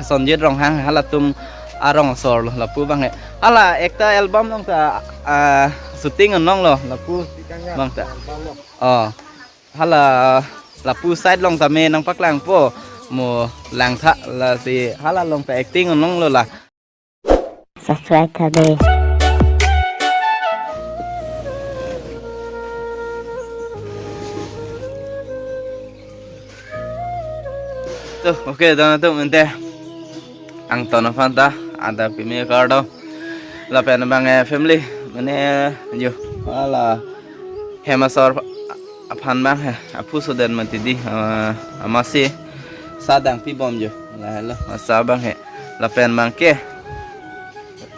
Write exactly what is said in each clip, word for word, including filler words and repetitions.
Sonjit Ronghang halatum arong asor lo lapu abang he. Hala ekta album along ta, ah, shooting un-onglo lapu abang ta. Oh. Hala lapu side along tame nangpaklangpo, mo langtha, lasi hala along ta acting un-onglo la. Subscribe tha de. To, okay, don atum, ante angton aphan ta adap kimi kardom. Lapen abang, eh, family, mane, yo, hala hem asor aphan abang he, aphu sodet mati di, eh, amatsi sa dang pibom yo. Lahelo asa abang he. Lapen abang ke,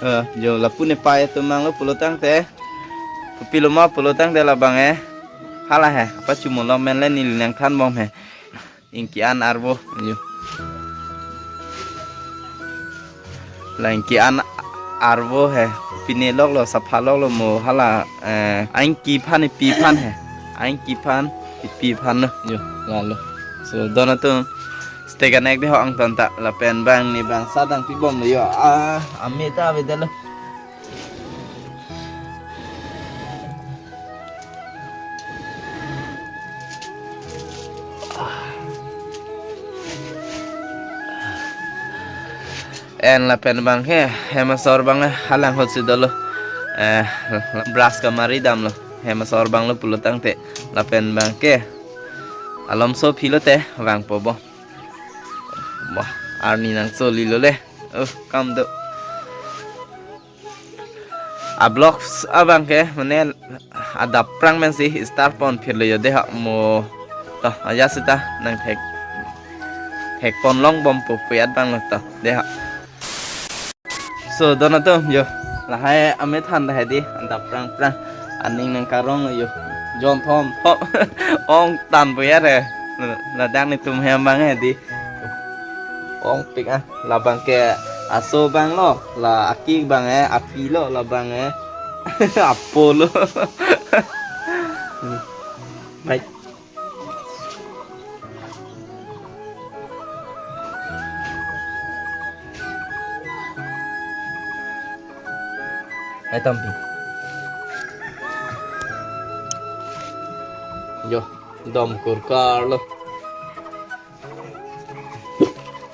eh, yo, lapu nepei atum abang lo pulo tangte, kopilo ma pulo tangte labang he, hala he, apa chumo lo menle neli nangthanbom he. Ingki an arvo, yo. La ingki an arvo he, pine loklo, sapha loklo mo hala, eh, aingki aphan ipi aphan he. Aingki aphan ipi aphan lo, yo, lalo. So, don atum, stay connect de ho angton ta, lapen abang ne abang sa dang pibom lo, yo, ah, ame ta avedetlo. En lapen abang he, hem asor abang he, halang ahut si dolo. Eh, brush kamari damlo. Hem asor abang lo pulo tangte. Lapen abang ke, alomso aphi lote, vangpo bo. Wah, arni nangcholi lo le. Oh, kam do. A vlogs abang ke, mane adap aphrang pensi start pon phirlo yo de ha mo. To, aja seta nangthek, thekpon longbompo pu abang lo to, de ha. So, don atum yo, lahai amethan lahai di, adap aphrang aphrang aning nangkarong yo. Jon thom thom ong tan pu ya re. Ladak netum hem abang he di. Ongpik ah, labang ke aso abang lo, la aki abang he, api lo labang he. Apo lo. Baik. Ai tampi. Yo, dom kurkar lo.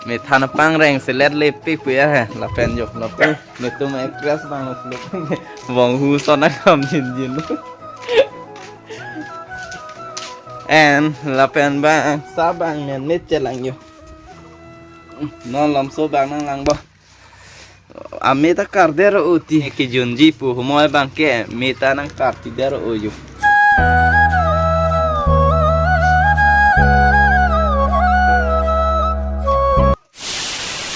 Methan aphangreng selet lepik pu ya he, lapen yo, lapen netum actress abang lo, vong hu son akam jinjin. En lapen abang, sa abang nen mit chelang yo. Non lomso abang nanglang bo. Ame ta kar der o ti kejunji pu humoi abang ke me ta nangkarpi der o yo.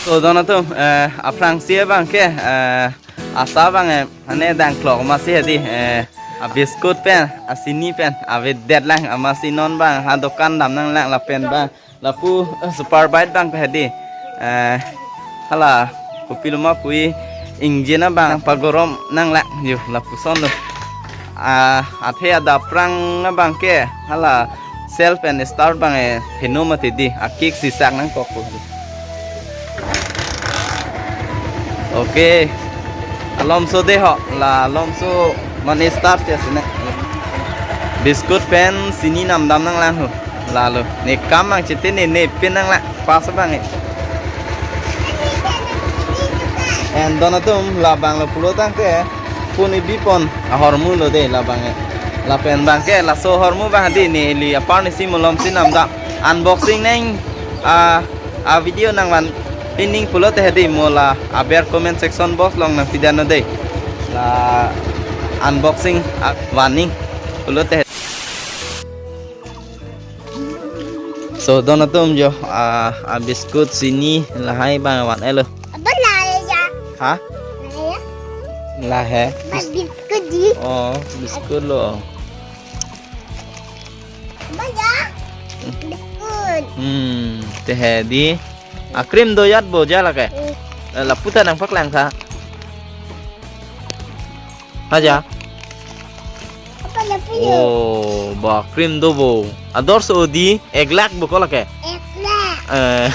So, don atum, eh, aphrangsi abang ke, eh, asa abang, eh, ane dang klok amatsi hedi, eh, a biscuit pen, a sini pen, avedetlang amatsi non abang, ha dokan dam nanglang lapen abang. Lapu, eh, super bike abang ke hedi. Eh, hala, kopiloma pui engine abang pagorom nanglang yo, lapuson lo. Ah, athe adap aphrang abang ke, hala, self and start abang, eh, heno mati di, a kick sisak nangkok pu. Okay. Alomso de ho, la alomso mane start ya sine. Biscuit pen sini namdam nanglang ho. Lalo, ne kam ang chete ne, ne pin nanglang, pas abang e. En don atum labang lo pulo tangte, puni bipon ahormu lo de labang e. Lapen abang ke, laso ahormu abang di neli apar ni si malomsi namdam. Unboxing neng, ah, a video nangvan pining pulote hedi mo la aber comment section box along nangpidun non de. La unboxing, ah, vanning pulote. So, don atum jo, ah, a biscuit sini lahai abang van-et lo. Apa lahai ya? Ha? Lahai ya? Lahai. Ba biscuit di. Oh, biscuit lo. Apa ya? Biscuit. Hmm, te hedi. A cream do jat bo ja lake. Hmm. Eh, lapu ta nangpaklang tha. Haja. Apa lapu yo? Oh, ba cream do bo. Ador so di ek lakh bo ko lake. Ek lakh. Eh.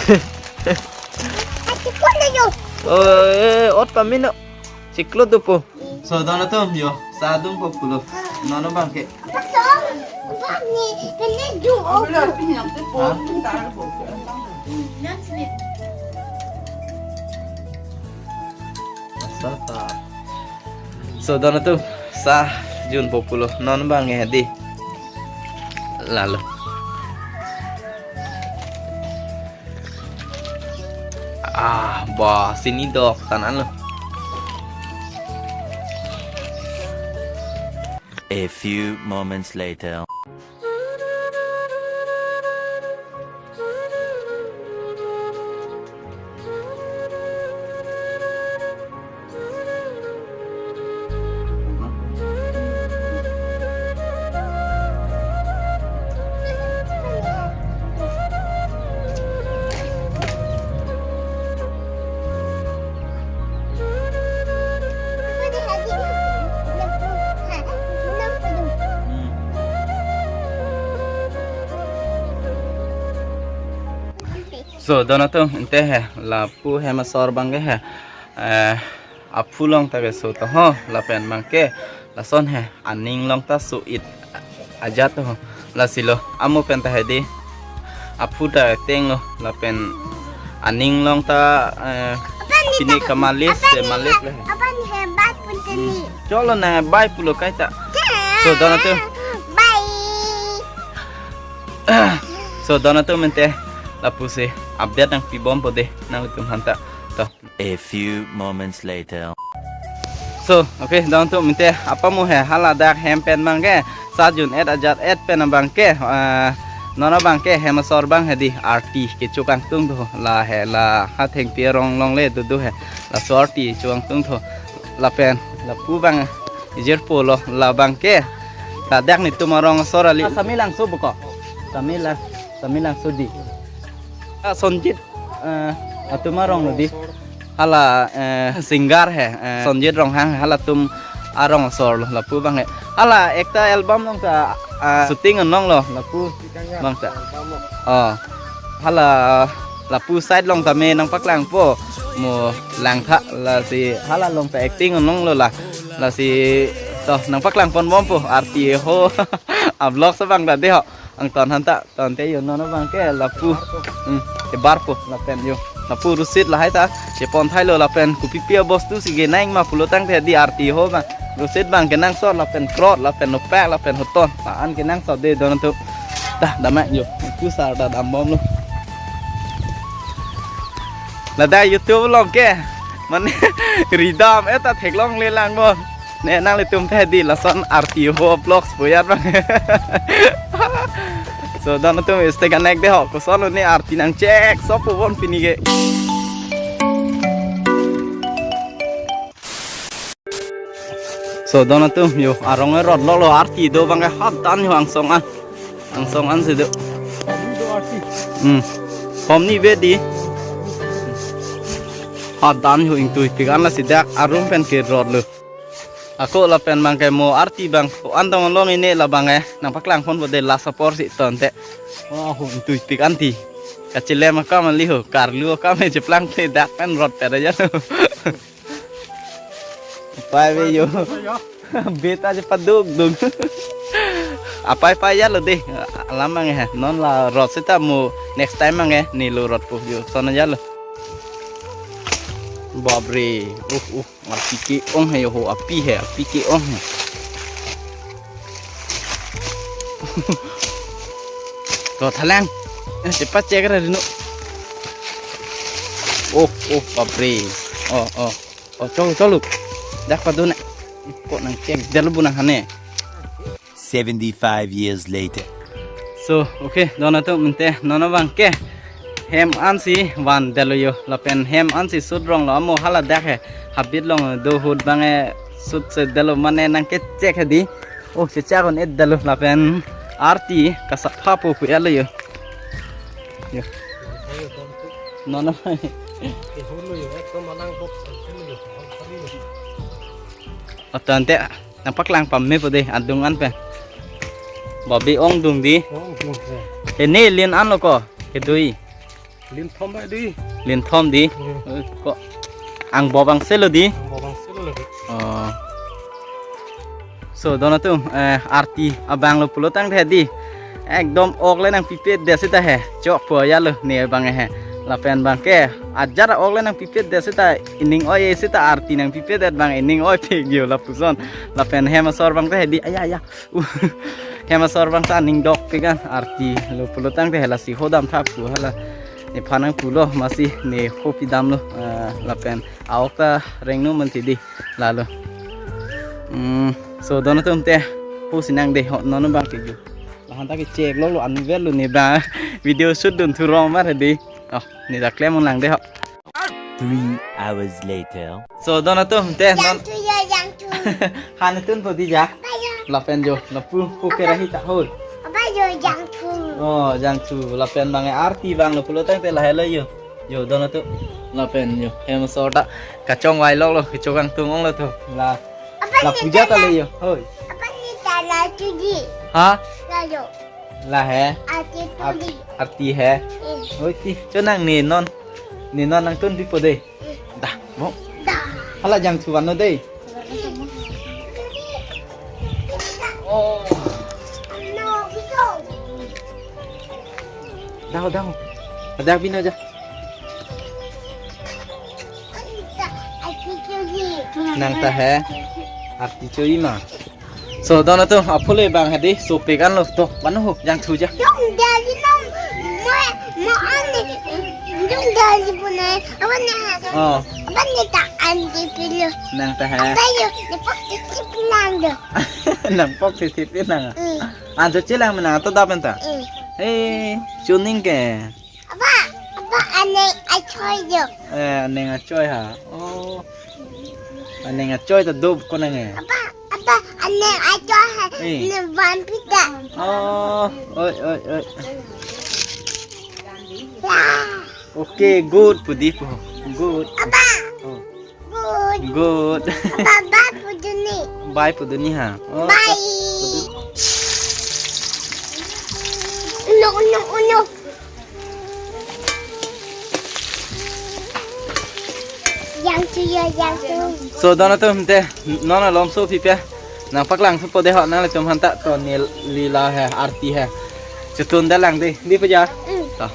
Chiklo do yo. Oh, eh, ot pamino. Chiklo dopo. So, don atum yo, sa dungpo pulo. Non abangke. Apa song? Apa ni? Kena jung oh. Ha? Asa ta. So, don atum, sa junpo pulo. Non abangke hedi. Lalo. Ah, ba, sini dok, tanan lo. A few moments later. So, don atum, ante he, lapu hem asor abangke he, eh, aphu along ta keso to ho, lapen abangke, lason he, aning along ta so-it ajat ho, lasi lo, amo pen ta hedi, aphu ta tenglo, lapen aning along ta, eh, apa ni sini ta-, kamalis, apa ni semalis he, le. Apa ni hebat pun sini. Cholo na, bye pulo kaita. So, don atum. Bye. So, don atum ante lapusi update nangpibompo de nanglitum aphanta. To. A few moments later. So, okay, don atum ante apamo he haladak hem pen abangke sa jun-et ajat-et pen abangke, eh, non abangke hem asor abang hedi arti kecho kangtung do la he la ha thengpi arong along le do do he laso arti cho kangtung do lapen lapu abang ejirpo lo labangke. Ladak netum arong asor ali. Ah, Samelangso buko. Samela, Samelangso di. Ah, Sonjit, eh, atum arong lo di. Hala, eh, singer he, eh, Sonjit Ronghang halatum arong asor lo lapu abangke. Hala ekta album along ta, ah, shooting un-ong lo lapu abang ta. Oh. Hala lapu side along tame nangpaklangpo, mo langtha, lasi hala along ta acting un-ong lo la, lasi to nangpaklang ponbompo arti ho a-vlog abang ta de ho, angton aphanta, tangte yo non abangke lapu, hmm, kebarpo lapen yo lapu rosit lahai ta chepon thailo lapen kopipi abostu si kenang ma pulo tangte di arti ho abang rosit abang kenangsot lapen krot lapen nopak lapen hoton ta an kenangsot de don atum. Dah, damai yo. Pusar ta dambomlo. Ladak YouTube along ke. Mane ridam-et ta theklongle lang bo. Ne nanglitum ta hedi lason arti ho vlogs boyar abang. So, don atum stay connect de ho. Koson lo ne arti nangchek. Sopo bon pini ke. So, don atum yo, arong erot lo lo arti do abangke hadan yo angsong an. Angsong an si do. Hmm. Hom ni bedi. Hadan yo ingtuipik an lasi dak arum pen kerot lo. Ako lapen abangke mo arti abang ko-an tong along ini labangke nangpaklang ponpo de last apor si tangte. Oh, ho ingtuipik an ti. Kachilem akam ali ho, karlu akam e cheplang te dak pen rot pera ya lo. Pai ve yo. Beta je paduk duk. Apai pai ya lo de. Alam abangke. Non la rot seta mo next time abangke. Ni lo rotpo yo. Sona ya lo. Babre. Uh, uh. Api ke-ong he yo ho. Api he. Api ke-ong he. Ko thalang. Eh, cepat cek ra dino. Oh, oh, babre. Oh, oh. Oh, cholo, cholo. Dak padun na. Ko nangchek delo bu nang hane. Seventy-five years later. So, okay, don atum ante non abangke hem ansi van delo yo. Lapen hem ansi sut rong lo amo hala dak he. Habit along do ahut abangke sut se delo mane nangkechek hedi. Oh, chechak un-et delo lapen arti kasapha po pu elo yo. Yo. Non na. Ato ante nangpaklang pame po de adung an pen. Babi ongdung di. Ongdung he. Ini lin an lo ko, kedui. Lin thom ba di. Linthom di. Hmm. Eh, ko angbong abang selo di. Angbong abang selo lagi. Oh. So, don atum, eh, arti abang lo pulo tangte di. Ekdom ok le nangpipedet seta he. Chokpo ya lo ne abang he. Lapen abangke ajat ok le nangpipedet seta, ining oi seta arti nangpipedet abang ining oipik yo lapuson. Lapen hem asor abangte di. Aya, aya. Uh, hem asor abang ta aning dokpik an, arti lo pulo tangte he lasi hodam thap pu hala. Nephan nangpulo masi ne hopi damlo, eh, lapen a-ok ta rengno manti di lalo. Hmm, so don atum te ho sinang de ho non abangke ju. Lahan ta kechek lo lo anvel lo ne abang video shoot dun thurong mar di. Oh, ne ta klem lang de ho. Three hours later. So don atum te non. Jangthu yo, jangthu. Han tunpo di ja. Apa yo? Lapen jo, lapu, pu kerahi ta hol. Apa yo, jangthu? Oh, jangthu. Lapen abang arti abang lo pulo tangte lahelo yo. Yo, don atum. Lapen yo, hem asor ta kachongvai lok lo, kechokang tung ong lo to. La, apa la ni puja ta tala? Le yo. Hoi. Apa ni tala tuji? Ha? La yo. La he. Arti Ar-, tuji. Arti he. Eh. Hoi ti, cho nang ne non. Ne non nangtun pipo de. Dah, mo. Dah. Hala jangthu vanlo dei. Oh. Dah, dah. Dah bina aja. Nang ta he. Arti choi ma. So, don atum, aphu le abang hadi, sopik an lo, to, manu ho, jangthu ja. Yung dari nong, mo, mo ane, yung dari pune, awan ne ha. Oh. Awan ne ta andi pilo. Nang ta ha. Apa yo, ne pok titi pinang do. Nang pok titi pinang. Hmm. Anjo chelang menang to dapen ta. Hmm. Hey, chuning ke. Apa, apa ane achoi yo. Eh, aneng achoi ha. Oh. Aneng achoi ta dop ko nang eh. Apa, apa aneng achoi ha. Eh. Ne van pita. Oh, oi, oi, oi. Ya. Okay, good pu di po. Good. Apa? Oh. Good. Good. Apa bye pu duni. Bye pu duni ha. Oh, bye. Pu dun. Uno, uno, uno. Jangthu yo, jangthu. So, don atum te, non alom so pipe. Nang paklang thupo de ho, nanglitum aphan ta to neli la he, arti he. Chutun da lang de, di puja. Mm. To.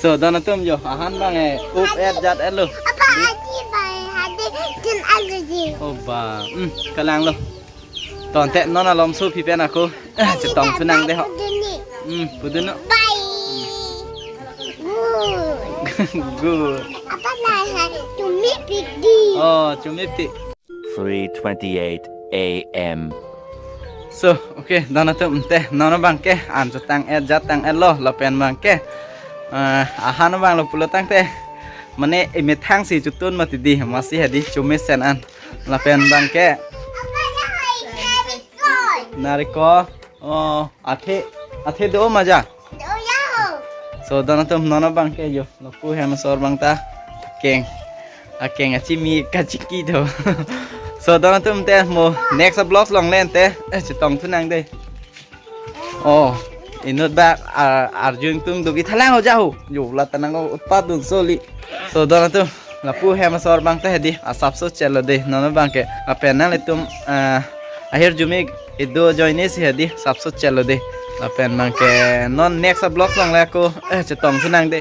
So, don atum jo, ahan abang eh, up et jat et lo. Apa di? Aji bai hadi tin alu di. Oh ba, hmm, kalang lo. Ton te non alom so pipe nako. Eh, chetong thu nang de ho. Puduni. Hmm, pudun no. Bye. Good. Good. Apa na ha? Chumi pik di. Oh, chumi pik. Three twenty-eight A M. So, okay, don atum te, non abangke, an chutang et jat tang et lo, lapen abangke. Eh, ahan abang lo pulo tangte. Mane, emethang si chutun mati di, masi hadi, chumi sen an. Lapen abangke. Narikol. Oh, athe, athe do ma ja. So, don atum non abangke jo. Lapu hem asor abang ta. Keng. Akeng achimi kachiki do. So, don atum te mo next vlogs along le te. Eh, chetong thu nang de. Oh, inut bak ar-, arjung tung do ki thalang ho ja ho. Jo, la ta nang utpat dun soli. So, don atum. Lapu hem asor abang ta hedi, asapso chelo de, non abangke. Lapen nanglitum, eh, ahirjume ido ajoine si hedi, asapso chelo de. Lapen abangke, non next vlogs along le ako, eh, chetong thu nang de.